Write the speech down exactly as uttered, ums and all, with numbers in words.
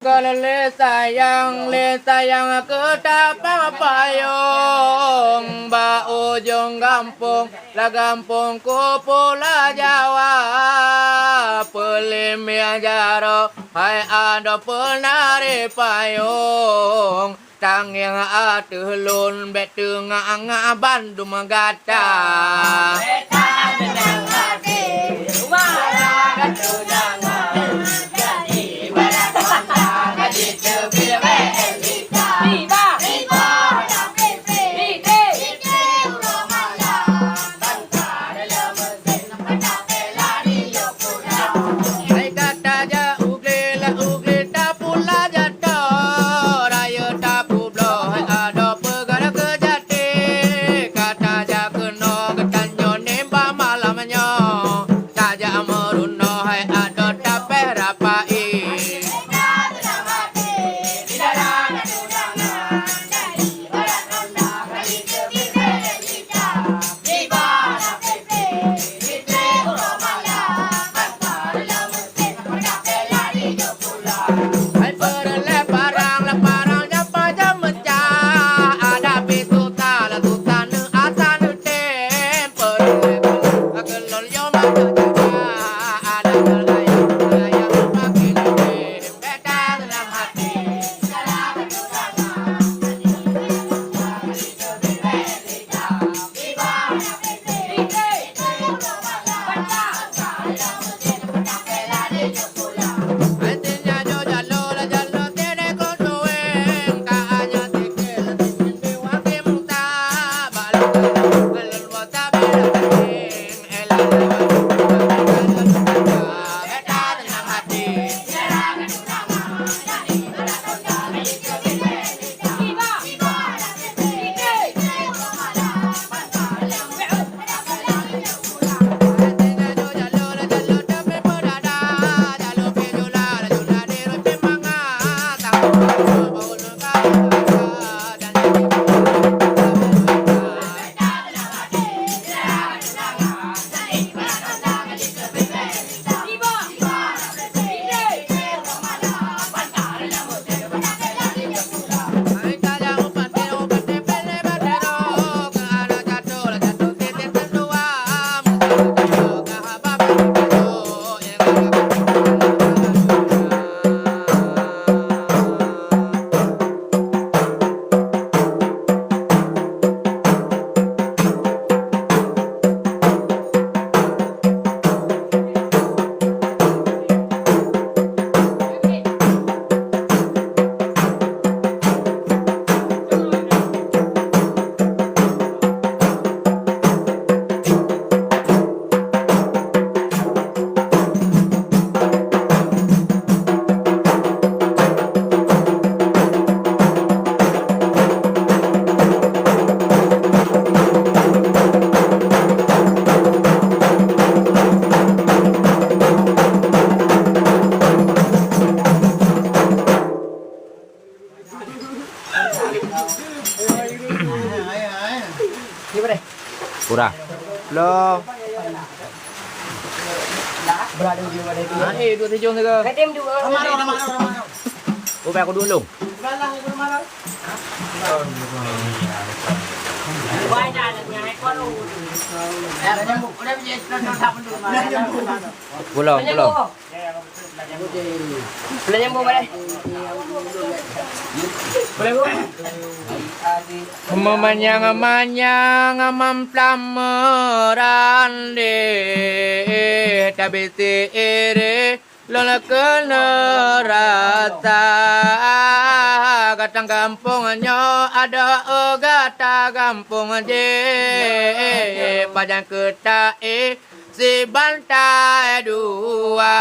Kon lé sayang, lé sayang keu tapapayong bak ujong gampông, lam gampông Kupula Jawa. Peuleumeh jaroe hai adoe peunari payong, tangieng ateueh lôn bék teungak-ngak bandum gata. Hai ka tajak u glé, lam u glé tapula jaroe, rayeuk tapubloe hai adoe peugah keu jaté. Ka tajak keunoe geutanyoe nibak malam nyoe, tajak meurunoe hai adoe tapéh rapai. Hai peureulée parang, lam parang nyan pajan meucah, ada pisuta, lam suta neuasa neutem. Peureulée keulon yom ada jaga, ada geulayang, geulayang pakai neutem. Beda dalam hati. Kurang. Belum. Nah, eh, dua tujuh tu ke? Katem dua. Oh, baik aku dulu. Belum, belum. Boleh nyambung balik. Boleh, Bu? Meumanyang-manyang mamplam meurandeh, tabiti ireh lôn keuneuk rasa. Gata gampông nyoe adoe, gata gampông jih, pajan keuta éh sibantai dua.